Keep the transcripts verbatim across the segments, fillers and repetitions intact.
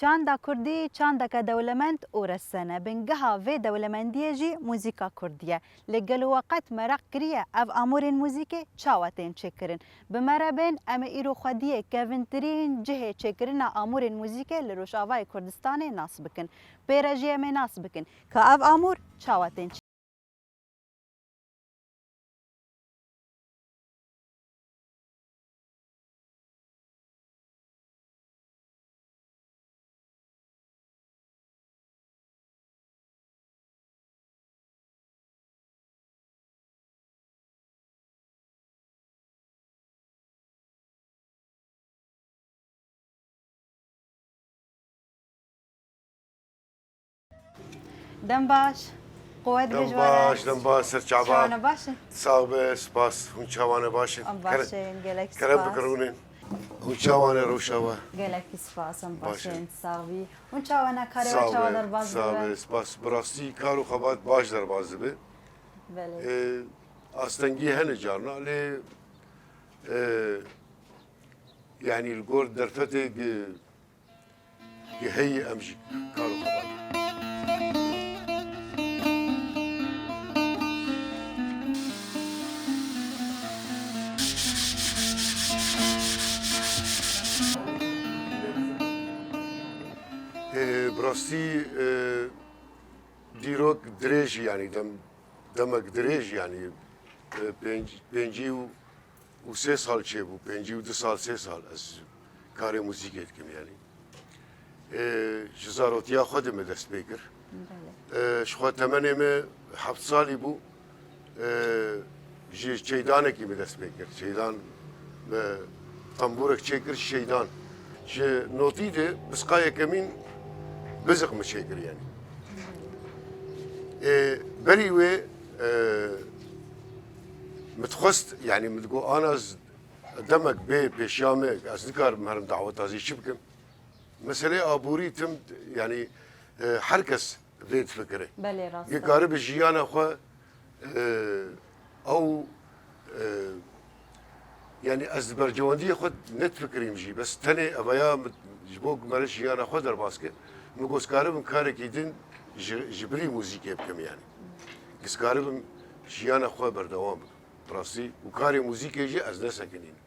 Çanda kurdî çandeke dewlemend û resene. Bingeha vê dewlemendiyê jî muzîka kurdî ye. Lê gelo we qet meraq kiriye ev amûrên muzîkê çawa tên çêkirin? Bi me re bên, em ê îro xwediyê kevintirîn cihê çêkirina amûrên muzîkê li Rojavayê Kurdistanê nas bikin. Pê re jî em ê nas bikin ka ev amûr çawa tên Dem baş. Quwet Dem baş, dem baş, ser çava. Çawane baş in? Sağ be, spas. Hûn çawane baş in? Em baş in, gelek spas. Kerem bikin rûnin. Hûn çawane rewşa we? Gelekî spas, em baş in, sağ bî. Hûn çawane karê we çawa derbas dibe? Sağ be, spas. Bi rastî kar û xebat baş derbas dibe. Belê. Ee, astengî hene carna, lê, e, yanî li gor derfetê gi- Ki heyî em jî kar û xebat. Ê, bi rastî, e, dîrok dirêj, yanî dem, demek dirêj, yanî, e, pênc, pêncî û û sê sal çêbû, pêncî û du sal, sê sal ez karê muzîkê dikim, yanî. Ê, ji zarotiya xwe de me dest pê kir. Belê. Ê, ji xwe temenê me heft salî bû. Ê, ji çeydanekî me dest pê kir. Çeydan me tembûrek çêkir, çeydan. Ji notî de bisqa yekemîn biziq me çêkir, yanî. Ê, berî wê, ê, min dixwest, yanî min digot, ana ez Demek bê pêşiya me, ez nikarim herim daweta zî çi bikim. Meseleyê aborî tim, yanî, e, her kes vê difikire. Belê, rast e. Dikaribe jiyana xwe, e, ew, e, yanî ez di bercewendiyê xwe nedifikirîm jî. Bes tenê eveya min ji bo ku mere jiyana xwe derbas kir, min got, ez karibim karekî din ji, ji bilî muzîkê bikim yanî. Ez karibim jiyana xwe berdewam bikim. Bi rastî û karê muzîkê jî ez nesekinînim.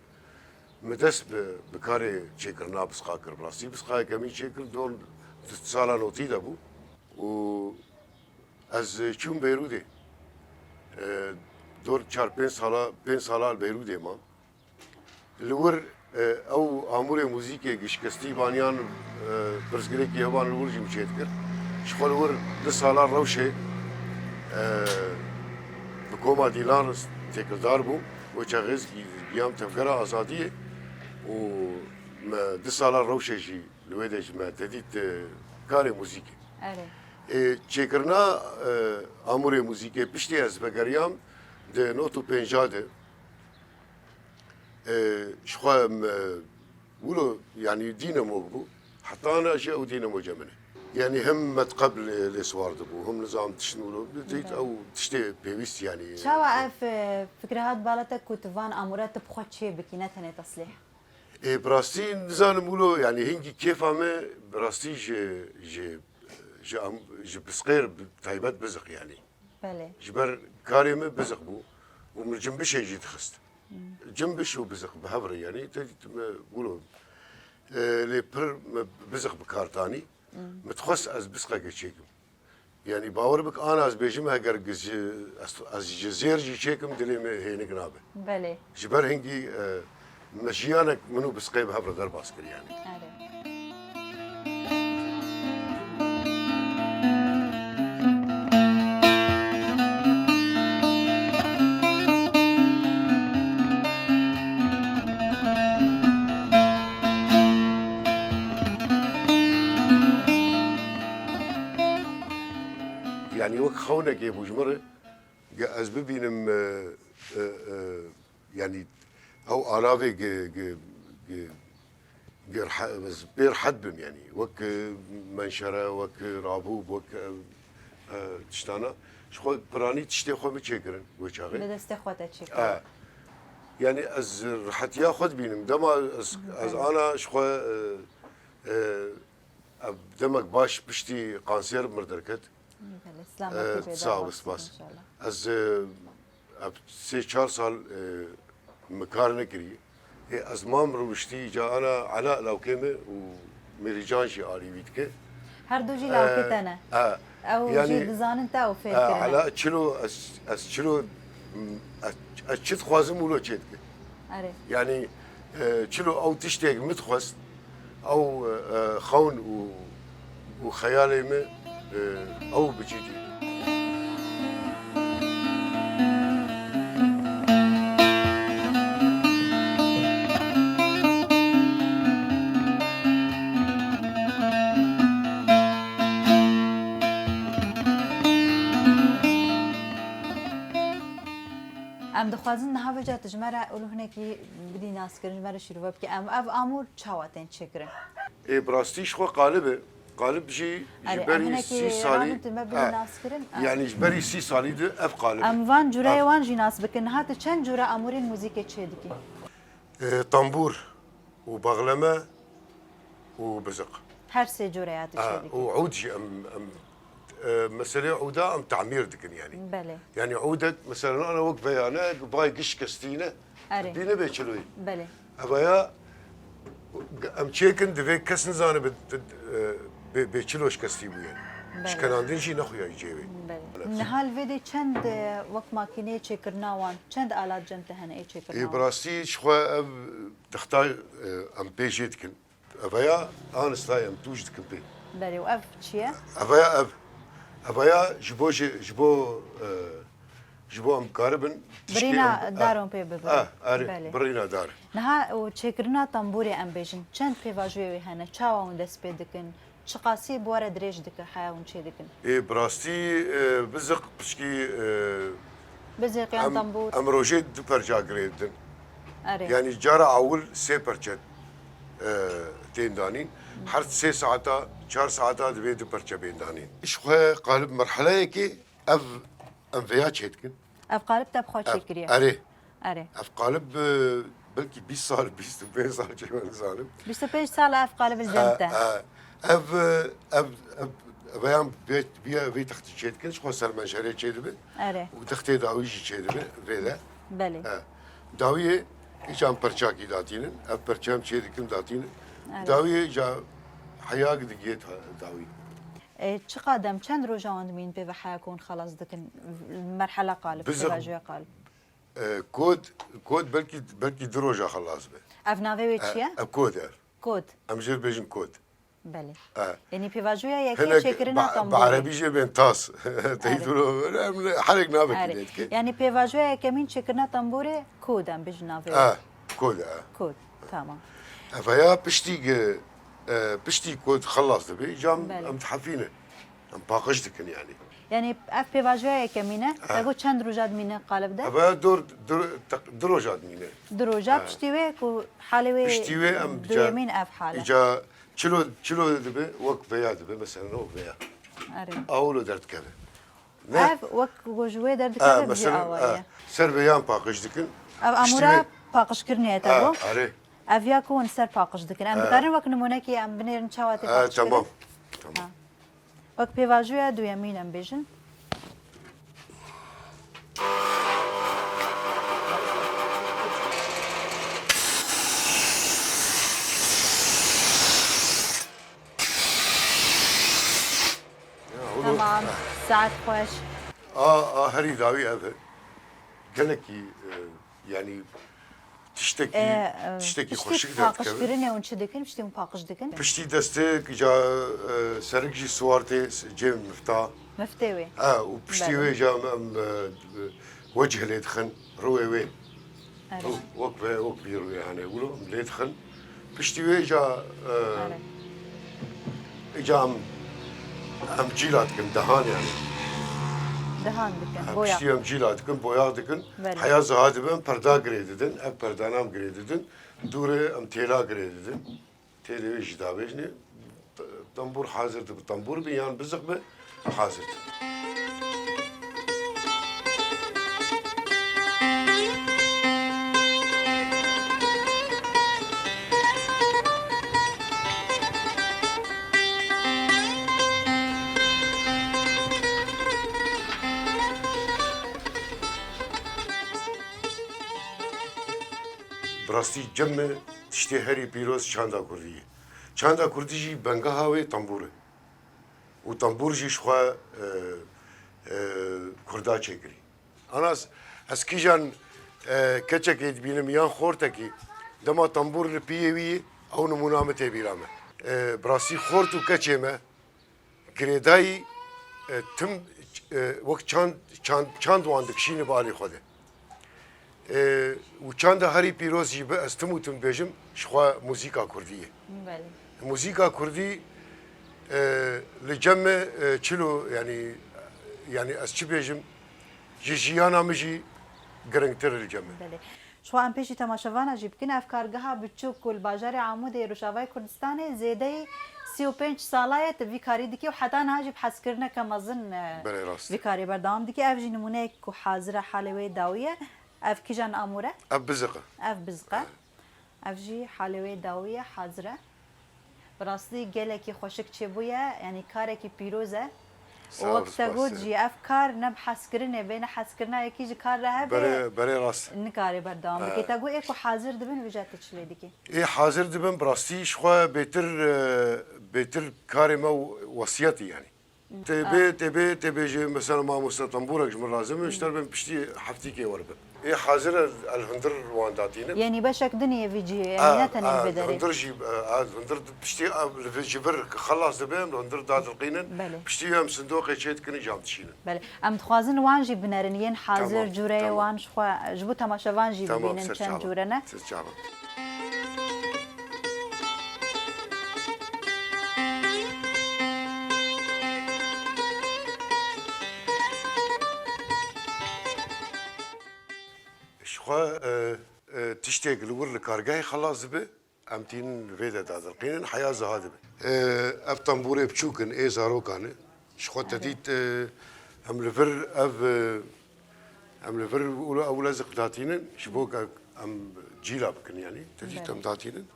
Min dest bi, bi karê çêkirina bisqa kir. Bi rastî bisqa yekemîn çêkir dor di sala notî de bû û ez çûm Beyrûdê. E, dor çar pênc sala, pênc sala li Beyrûdê mam. Li wir, e, ew amûrê muzîkê gi şikestî vaniyan, e, pirsgirêkî hevan li wir jî min çêdikir. Ji xwe li wir du sala rewşê, e, bi koma Dîlan têkildar bûm. Wê çaxê ez gi-, giyam tevgera azadiyê û me du sala rewşê jî li wê de ji me te dît, e, karê muzîkê. Erê. E, çêkirina, e, amûrê muzîkê piştî ez vegeriyam di not û pênca de. E, ji xwe em, e, wilo, yanî dînamok bû. Heta ana jî ew dînamo cem min e. Yanî him metqeb lê, lê siwar dibû, him nizam tişt wilo. Dît ew tiştê pêwîst yanî. Çawa ev, e, fikre hat bala te ku tu van amûre tu bi xwe çê bikî, ne tenê teslîh? Ê, bi rastî nizanim wilo, yanî hingî kêfa me bi rastî ji, ji, ji am-, ji pisqêr bi taybet biziq yanî. Belê. Ji ber karê min biziq bû û min cimbişê jî dixist. Hmm. Cimbiş û biziq bi hev re, yanî te dît me wilo, e, lê pir me biziq bi kar tanî. Hmm. Min dixwest ez bisqeke çêkim. Yanî bawer bik, ana ez bêjim, heger ji, ez, ez ji zêr jî çêkim, dilê me hênik nabe. Belê. Ji ber hingî, e, me jiyanek min û bisqê bi hev re derbas kir yanî. Erê. Yanî wek xewnekê bû ji min re, ge ez bibînim, e, e, e, yanî ew alavê ge, ge, ge, ge rehe-, ez pê rehet bim yanî. Wek, e, menşere, wek, e, rabûb, wek, e, e, tiştana. Ji xwe piranî tiştê xwe min çêkirin wê çaxê. Bi destê xwe te çêkirin. E. Yanî ez rehetiya xwe dibînim. Dema ez, ez ana ji xwe, e, e, ev Demek baş piştî kanser mir derket. Belê, selametî Ee, pê sağ ol, derxwazim spas. İnşallah. Ez, e, ev sê çar sal, e, min kar nekirî. Ê, ez mam rûniştî, îca ana Ela lawkê min û Mêrîcan jî alî wî dike. Her du jî Ee, lawkê te ne? e, Ew yani, jî dizanin te ew fêr e, kirine. Ela çilo, ez, ez çilo, ez, ez çi dixwazim wilo çê dike. Erê. Yani, e, çilo ew tiştek min dixwest, ew, e, xewn û, û xeyalê min, e, ew bi cî dî. Em dixwazin niha vêca tu ji me re û hinekî bidî naskirin, ji me re şîrove bike. Em ev amûr çawa tên çêkirin? Ê, bi rastî ji xwe qalib e. Qalib jî ji Erê, em berî hinekî sî salî, rabin tu me bidî ha, naskirin. Ha. Yani ji berî sî salî de ev qalib e. Em van cureyê Ha. wan jî nas bikin. Niha tu çend cure amûrên muzîkê çê dikî? E, tambûr û baxleme û biziq. Her sê cureya tu Ha, çê dikî? Û ûd jî em, em, e, meselê ûda em tamîr dikin yani. Belê. Yani ûdek mesela ana wek veyane, bay giş kestîne. Erê. Bîne bê çiloyî. Belê. Evaya em çêkin divê kes nizane bi, bi, e, bê, bê çilo şikestî bûye. Belê. Şikenandin jî nexuya cêwê. Belê. Niha li vê de çend, e, wek makîneyê çêkirina wan, çend alat cem te hene ê çêkirina Ê, wan? Bi rastî ji xwe ev dixta, e, em pê jê dikin. Evaya anistayê em tûj dikin pê. Belê, û ev çi ye? Evaya ev. Evaya ji bo jê, ji bo, e, ji bo em karibin tiştê Birîna em, daron pê bibin. Ah, erê, Belê. Birîna dar. Niha û çêkirina tembûrê em bêjin, çend pêvajoyê wê hene? Çawa hûn dest pê dikin? Çiqasî bi we re dirêj dike heya hûn çê dikin? Ê, bi rastî, e, biziq pişkî, e, Biziq yan em, tembûr? Em rojê du perça girê didin. Erê. Yani cara awil sê perçe, e, tên danîn. Her sê saeta, çar saeta divê du perçe bên danîn. Ji xwe qalib merheleyekê ev em vêya çêdikin. Ev qalib te bi xwe Ev, çêkiriye? Erê. Erê. Ev qalib, e, belkî bîst sal, bîst û pênc sal çêwe nizanim. Bîst û pênc sal ev qalib li cem te? E, e, ev, e, ev, ev, ev yan vê, vê, vê textî çêdikin, ji xwe ser menşerê çêdibe. Erê. Û textê dawî jî çêdibe, vê de. Belê. E, dawiyê îcan perçakî datînin, ev perçe em çêdikin datînin. Erê. Dawiyê îca heya digiyê dawî. E, çiqa dem, çend roja wan dimîn pê ve heya ku hûn xelas dikin, merhela qalib, Biziq- pêvajoya qalib? E, kod, kod belkî, belkî du roja xelas be. Ev navê wê çi ye? E, ev kod e. Kod. Em jê bêjin kod. Belê. E. Yanî pêvajoya yekê Hinek çêkirina ba-, tembûrê. Bi erebî jê bên tas. Teyî Erê. duro, em herek navekî Erê. lê dike. Yanî pêvajoya yekemîn çêkirina tembûrê kod em bêjin navê wê. E, kod e. Kod, tamam. Ev ya piştî ge-, e, piştî kod xelas dibe, cam Belê. em dihefîne. Em paqij dikin yani. Yanî ev pêvajoya yekemîn e. Ha. Te got çend roja dimîne qalib de? Eve dor, dor, teq-, du roja dimîne. Du roja Ha. piştî wê ku halê wê Piştî wê em duyemîn ca-, ev hal e. îca çilo, çilo dibe, wek veya dibe, mesela wek veya. Erê. Awlo derdikeve. Ne? Ev wek ku ji wê derdikeve Ha, bi vî mesela, awayî ha, ye. ser veyan paqij dikin. Ev Piştî amûra wê paqijkirinê ye te Ha, got? erê. Ev ya ku hûn ser paqij dikin. Em Ha. dikarin wek nimûnekî em binêrin çawa tê Ha, paqijkirin? tamam. Tamam. Ha. Wek pêvajoya duyemîn em bêjin. Ya, oğlum. Tamam. Saet xweş. A, a, herî dawî ev e. Gelekî, e, yani tiştekî, E, e, tiştekî piştî xweşik paqijkirinê derdikeve. hûn çi dikin? Piştî hûn paqij dikin? Piştî destê ca, e, serik jî siwar tê cem mifta. Miftê wê. E, û piştî Belê. wê ca em, em, e, wecih lê dixin, rûyê wê. Erê. Wek ve, wek vî rûyê hene wilo em lê dixin. Piştî wê ca, e, Erê. îca em, em cîla dikin, dehan yani. Dehan dikin, Ha, boya. Piştî em cîla dikin, boya dikin. Belê. Heya ziha dibe em perda girê didin, ev perdanan girê didin. Dûrê em têla girê didin. Têlê wê jî davêjinê. T-, tembûr hazir dibe. Tembûr be yan biziq be, hazir dibe. Rastî cem me tiştê herî pîroz çanda kurdî ye. Çanda kurdî jî bengeha wê tembûr e. Û tembûr jî ji xwe, e, e, kurda çêkirî. Anas, ez kîjan, e, keçekê dibînim yan xortekî, dema tembûr li piyê wî ye, ew nimûna min tê bîra me. E, bi rastî xort û keçê me, girêdayî, e, tim, e, wek çand, çand, çand wan dikişîne bi alî xwe de. E, û çanda herî pîroz jî bi ez tim û tim bêjim, ji xwe muzîka kurdî ye. Belê. Muzîka kurdî, e, li cem me, e, çilo, yanî, yanî ez çi bêjim, ji jiyana min jî giringtir li cem me. Belê. Ji xwe em pêşî temaşevana jî bikin, ev kargeha biçûk ku li bajarê Amûdê yê Rojavayê Kurdistanê zêdeyî sî û pênc sala ye tu vî karî dikî û heta niha jî bi hezkirineke mezin, e, Belê, rast. vî karî berdewam dikî. Ev jî nimûneyek ku hazir e, halê wê dawî ye. Ev kîjan amûr e? Ev biziq e. Ev biziq e. Ev jî halê wê dawî ye, hazir e. Bi rastî gelekî xweşik çêbûye, yanî karekî pîroz e. Sağ ol, Û wek te spas got e. jî, ev kar ne bi hezkirinê bê, ne hezkirina yekî ji kar re hebe, Berê, berê rast. nikare berdewam bike. He. Te got ê ku hazir dibin, vêca tu çi lê dikî? Ê hazir dibin, bi rastî ji xwe bêtir, e, bêtir karê me û wesiyetî yanî. Tê bê, tê bê, tê bê jî mesela mamoste tembûrek ji min lazim e, ji te re bin piştî heftîkê werbin. Ê hazir e, ez hundir wan datînim. Yanî beşek din yê vî cihê, yanî ne tenê vê derê. Hundir jî, e, ez hundir piştî, e, li vê ji vir xelas dibe, em li hundir dadilqînin. Belê. Piştî em sindoqê çê dikin, îca em dişînin. Belê. Em dixwazin wan jî binerin, yên hazir Tamam, cûreyê tamam. wan ji xwe, ji bo temaşevan jî Tamam, bibînin ser çend çava. cûre ne. Ser çava. Ji xwe, e, e, tiştek li wir li kargehê xelas dibe, em tînin vê de dadilqînin, heya ziha dibe. E, ev tembûrê biçûk in, ê zarokan e. Ji xwe te Evet. dît, e, em li vir ev, e, em li vir ewle, ewle ziq datînin, ji bo ke em cîla bikin, yanî. Te dît Belê. em datînin.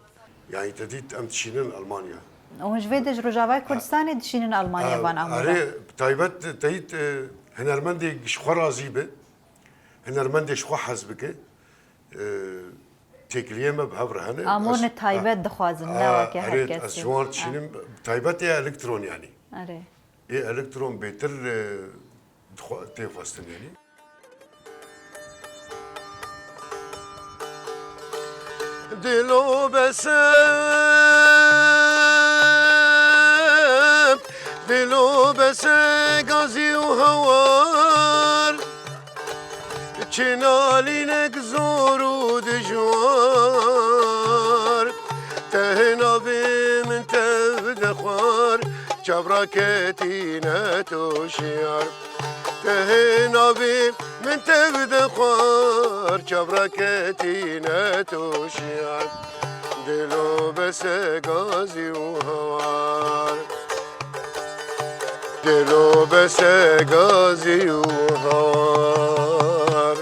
Yanî te dît em dişînin Almanya. Hûn ji vê de ji Rojavayê Kurdistanê dişînin Almanya Ha, van amûra? Erê, taybet te dît, e, hunermendê ji xwe razî be, hunermendê ji xwe hez bike, e, têkiliyê me bi hev re hene. Amûrne Ez- taybet Ha, dixwazin, ne ha, weke her erê, kesî. ez ji wan Ha. dişînim, taybet ê elektron yanî. Erê. Ê elektron bêtir, e, dixwa-, tê xwestin, yanî. Dilo bese, dilo bese gazî û hawar. Çi nalînek zor û dijwar, tehê navê min tev de xwar, çav raketîne to şiyar. Tehê navê min tev de xwar, çav raketîne to şiyar. Dilo bese gazî û hawar. Dilo bese gazî û hawar.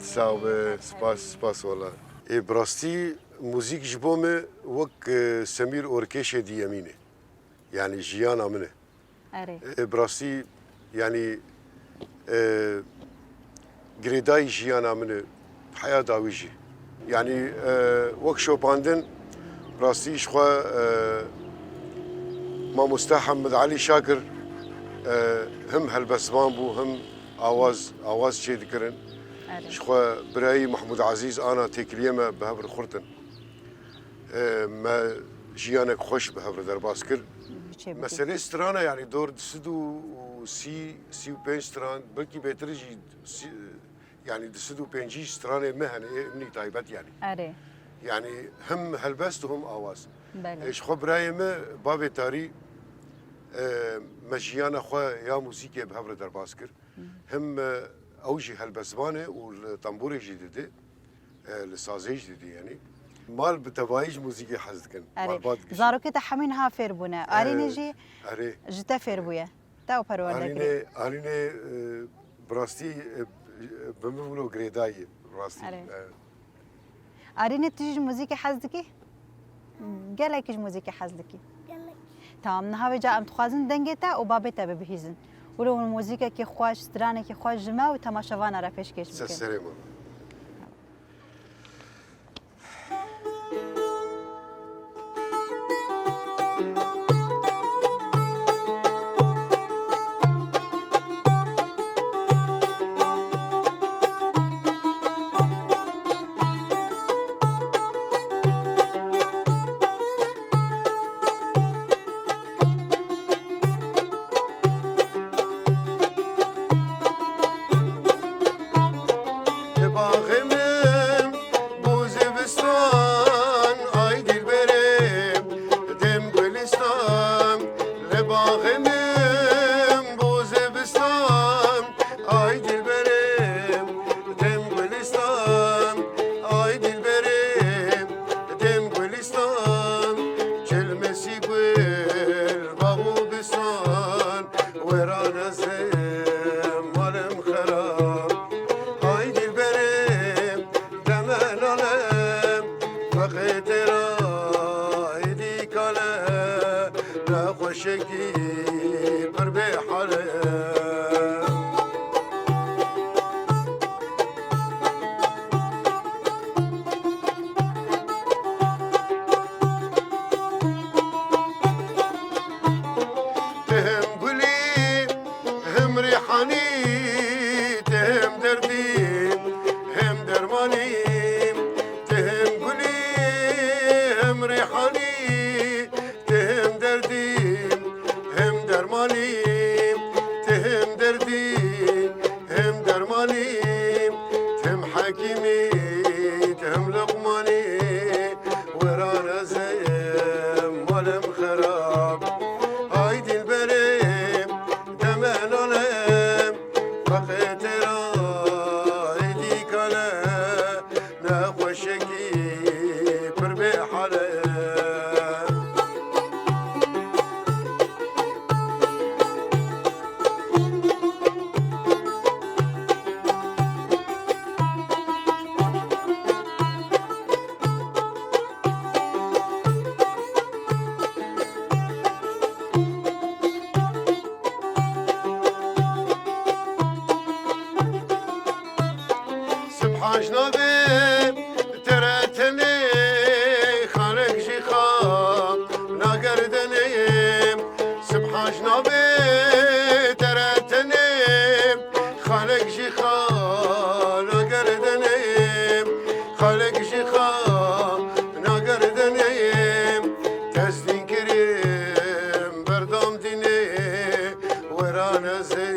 Sağ ol, spas, spas wala. Ê, bi rastî muzîk ji bo me wek, e, Semîr Orkêşê diyemîn e. Yanî jiyana min e. Erê. E, bi rastî, yanî, e, girêdayî jiyana min e, heya dawî jî. Yanî, e, wek şopandin, bi rastî ji xwe, e, mamoste Hemed Elî Şakir, e, him helbestvan bû, him awaz, awaz çêdikirin. Erê. Ji xwe birayî Mehmûd Ezîz ana têkiliyê me bi hev re xurtin. E, me jiyanek xweş bi hev re derbas kir. Çê bikî. Meselê strana, yanî dor du sed û sî, sî û pênc stran, belkî bêtir jî, sî, yanî du sed û pêncî stranê me hene, ê min î taybet yanî. Erê. Yanî him helbest û him awaz. Belê. E, ji xwe birayê me, bavê tarî, e, me jiyana xwe ya muzîkê bi hev re derbas kir. Him, e, ew jî helbestvan e û li tembûrê jî dide, e, li sazê jî dide yanî. Mal bi tevayî ji muzîkê hez dikin. Erê. Malbat dikişîn. Zarokê te hemî niha fêr bûne. E, Arînê jî erê. ji te fêr bûye. Te ew perwerde kirî. Arînê, Arînê, e, bi rastî, e, bi min wilo girêdayî, bi rastî. Erê. E, Arînê, tu jî ji muzîkê hez dikî? Gelekî ji muzîkê hez dikî? Gelek. Tamam, niha vêca em dixwazin dengê te û babê te bibihîzin. Wilo hûn muzîkekî xweş, stranekî xweş ji me û temaşevana re pêşkêş bikin. Ser serê min. Axê min bo zebistan, ay dilberê min, dem gulistan, ay dilberê min, dem gulistan, çilmesî gul, bax û bistan, weran ez ê malê min xerab. Ay dilberê min, deme nale min, feqê têra êdî kale, nexweşekî pir bê hale. Ti hem gulî, hem rîhanî, ti hem derdî, hem dermanî, ti hem gulî, hem rîhanî, ti hem derdî, hem dermanî, ti hem derdî, hem dermanî, ti hem hekîmî, ti hem luqmanî, weran ez ê malê min xerab. Ay dilberê min, deme nale min, feqê têra êdî kale, nexweşekî pir bê hale. Sibhan ji navê te re tenê, xalek jî xwe nagerdenê. Sibhan ji navê te re tenê, xalek jî xwe nagerdenê. Xalek jî xwe nagerdenê. Tezdîn kirîm berdam dînê, weran ez ê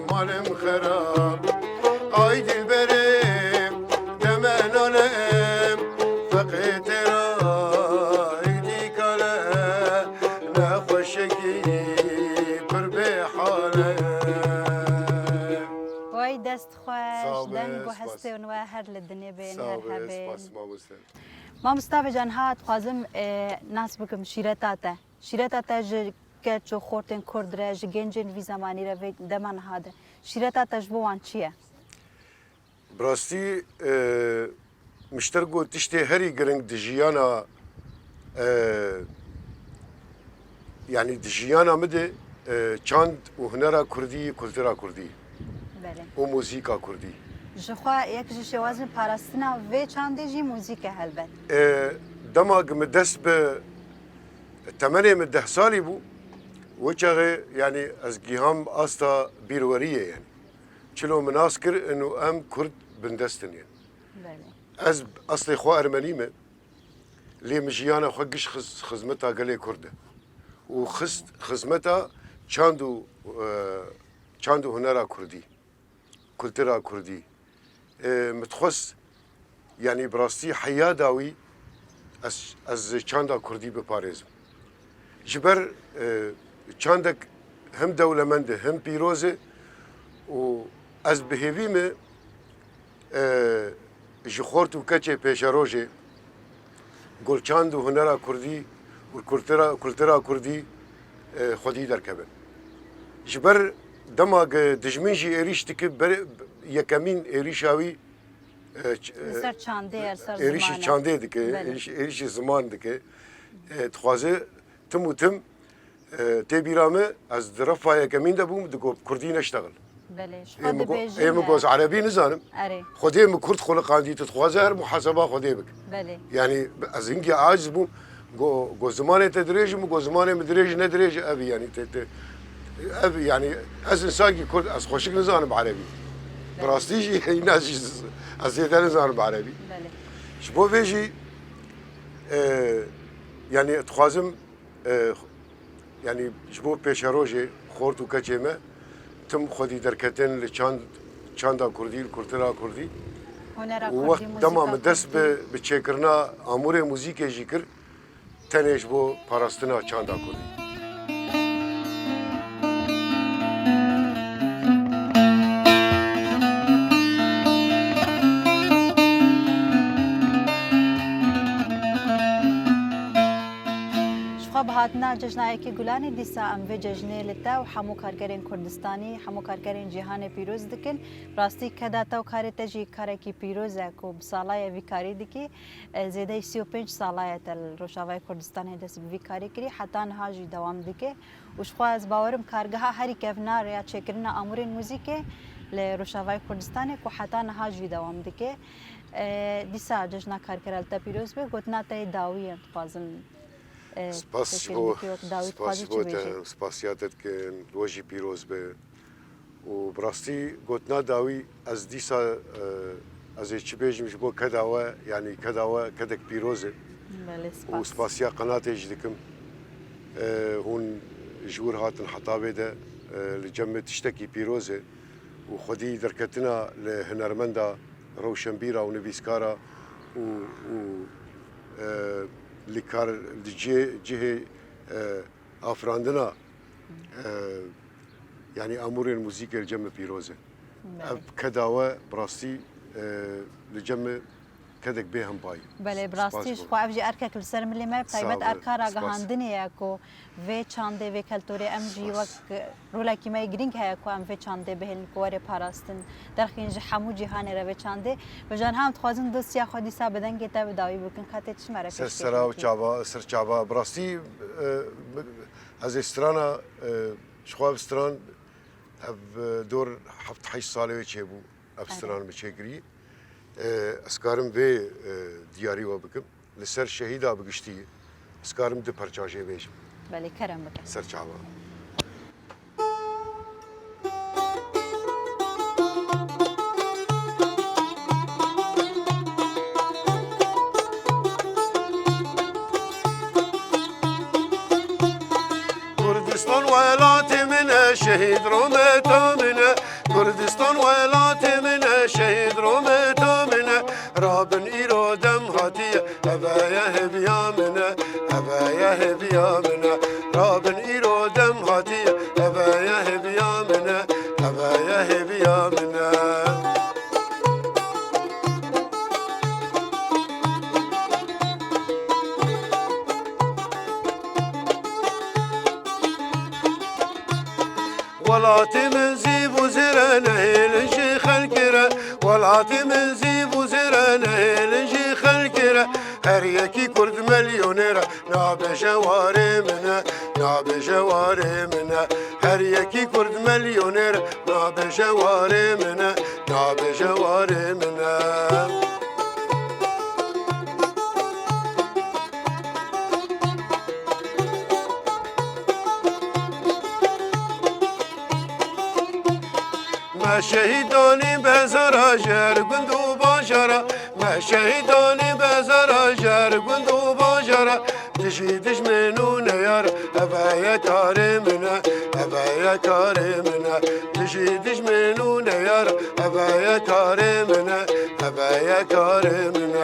malê min xerab. Ay dilberê min, deme nale min, feqê têra êdî kale, nexweşekî pir bê hale. Way dest xweş, Sağ ol, deng û spas. Hestên we her li dinê bên, Sağ her ol, hebên. Spas, mamoste. Mamosta Vecan, ha dixwazim, e, nas bikim şîreta te. Şîreta te ji keç û xortên Kurd re, ji gencên vî zemanî re vê dema niha de. Şîreta te ji bo wan çi ye? Bi rastî, e, min ji te re got tiştê herî giring di jiyana, e, yanî di jiyana min de, e, çand û hunera kurdî, kultura kurdî Belê. Û muzîka kurdî. Ji xwe yek ji şêwazên parastina vê çandê jî muzîk e helbet. E, dema ku min dest bi temenê min deh salî bû, wê çaxê, yanî, ez giham asta bîrweriyê, yanî. Çilo min nas kir, inu em Kurd bindest in, yanî. Belê. Ez eslê xwe Ermenî me, lê min jiyana xwe giş xiz-, xizmeta gelê Kurd e. Û xist-, xizmeta çand û, e, çand û hunera Kurdî. Kultura Kurdî. E, min dixwest, yanî bi rastî heya dawî ez, ez çanda Kurdî biparêzim. Ji ber, e, çandek him dewlemend e, him pîroz e û ez bi hêvî me, e, ji xort û keçê pêşerojê ku li çand û hunera kurdî û kultura, kultura kurdî, e, xwedî derkevin. Ji ber dema ku dijmin jî êrîş dike, ber-, yekemîn êrîşa wî, e, ç-, Li ser çandê, li ser êrîşî zimanê. Çandê dike, Belê. Êrîş-, êrîşî ziman dike. E, dixwaze tim û tim, e, tê bîra min, ez di refa yekemîn de bûm, digot, Kurdî neştexil. Belê, ji Ê xwe min go-, dibêjin ê min e. Goz Erebî nizanim. Erê. Xwedê min Kurd xuliqandî, tu dixwaze her muhaseba Xwedê bik. Belê. Yanî ez hingî aciz bûm. Go, go zimanê te dirêj e, min go zimanê min dirêj e, ne dirêj e, ev e, yanî te, te, ev e, yanî ez insankî Kurd, ez xweşik nizanim Erebî. Bi Belê. Rastî jî, îna jî ez zêde nizanim Erebî. Belê. Ji bo vê jî, e, yanî dixwazim, e, yanî ji bo pêşerojê xort û keçê me tim xwedî derketin li çand, çanda kurdî, li kultura kurdî. Hunera Û kurdî, wext dema muzîka min dest kurdî. Bi, bi çêkirina amûrê muzîkê jî kir, tenê ji bo parastina çanda kurdî. Bi hatina Cejna Yekê Gulanê dîsa em vê cejnê li te û hemû karkerên Kurdistanî, hemû karkerên cîhanê pîroz dikin. Rastî keda te û karê te jî karekî pîroz e ku bi sala ye vî karî dikî. E, zêdeyî sî û pênc sala ye te li Rojavayê Kurdistanê dest bi vî karî kirî, heta niha jî dewam dike. Û ji xwe ez bawerim kargeha herî kevnar ya çêkirina amûrên muzîkê li Rojavayê Kurdistanê ku heta niha jî dewam dike. E, dîsa cejna karkera li te pîroz be, gotina te yê dawî em dixwazin, e, Spas ji bo, pêşkêşî wek dawî spas dixwazî ji çi bo bêjî? Te, spasiya te dikin, li we jî pîroz be. Û bi rastî gotina dawî ez dîsa, e, ez ê çi bêjim ji bo keda we, yanî keda we kedek pîroz e. Belê, û spas. Spasiya qenatê jî dikim. E, hûn ji wir hatin heta vê de, e, li cem me tiştekî pîroz e. Û xwedî derketina li hunermenda, rewşenbîra û nivîskara û, û, e, li kar, li cihê, cihê, e, afirandina, e, yanî amûrên muzîkê li cem me pîroz e. Belê. Ev keda we bi rastî, e, li cem me kedek bê hempa ye. Belê, bi rastî ji xwe ev jî erkek li ser milê me, bi taybet erka ragihandinê ye ku vê çandê, vê keltorê em jî wek rolekî me yê girîng heye ku em vê çandê bihêlin ku were parastin, derxîn ji hemû cîhanê re vê çandê. Bi jan hem dixwazin dosya xwe dîsa bi dengê te bi dawî bikin. Xetê çi me re pêşkêş bikin? Ser sera û çava, ser çava. Bi rastî, e, ez ê strana, e, ji xwe ev stran, ev, e, dor heft heşt salê wê çêbû. Ev stran min çêkirî. E, ez karim vê, e, diyarî we bikim. Li ser şehîda bi giştî ez karim du perça jê bêjim. Belê, kerem bike. Ser çava. Kurdistan welatê min e, şehîd rometa min e. Kurdistan welatê min e, şehîd rometa min e. Rabin îro dem hatiye, eve ye hêviya min e, eve ye hêviya min e. Rabin îro dem hatiye, eve ye hêviya min e, eve ye hêviya min e. Welatê min zîv û zêr e, nehêlin ji xelkê re. Welatê min zîv û zêr e, nehêlin ji xelkê re. Her yekî kurd melyoner e, nabêje warê min e, nabêje warê min e. Her yekî kurd melyoner e, nabêje warê min e, nabêje warê min e. Me şehîd danî bezara ji her gund û bajara. Me şehîd danî bezara ji her gund û bajara. Dijî dijmin û neyar, eve ye karê min e, eve ye karê min e. Dijî dijmin û neyar, eve ye karê min e, eve ye karê min e.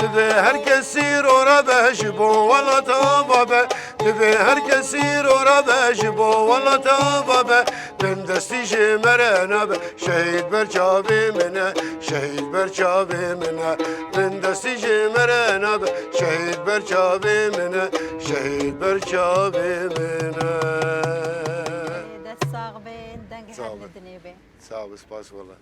Divê her kes îro re be ji bo welat ava be. Divê her kes îro re be ji bo welat ava be. Bindestî ji me re nabe. Şehîd ber çavê min e, şehîd ber çavê min e. Bindestî ji me re nabe. Şehîd ber çavê min e, şehîd ber çavê min e. Dest sax bin, deng her li dinê be. Sağ ol, spas wala.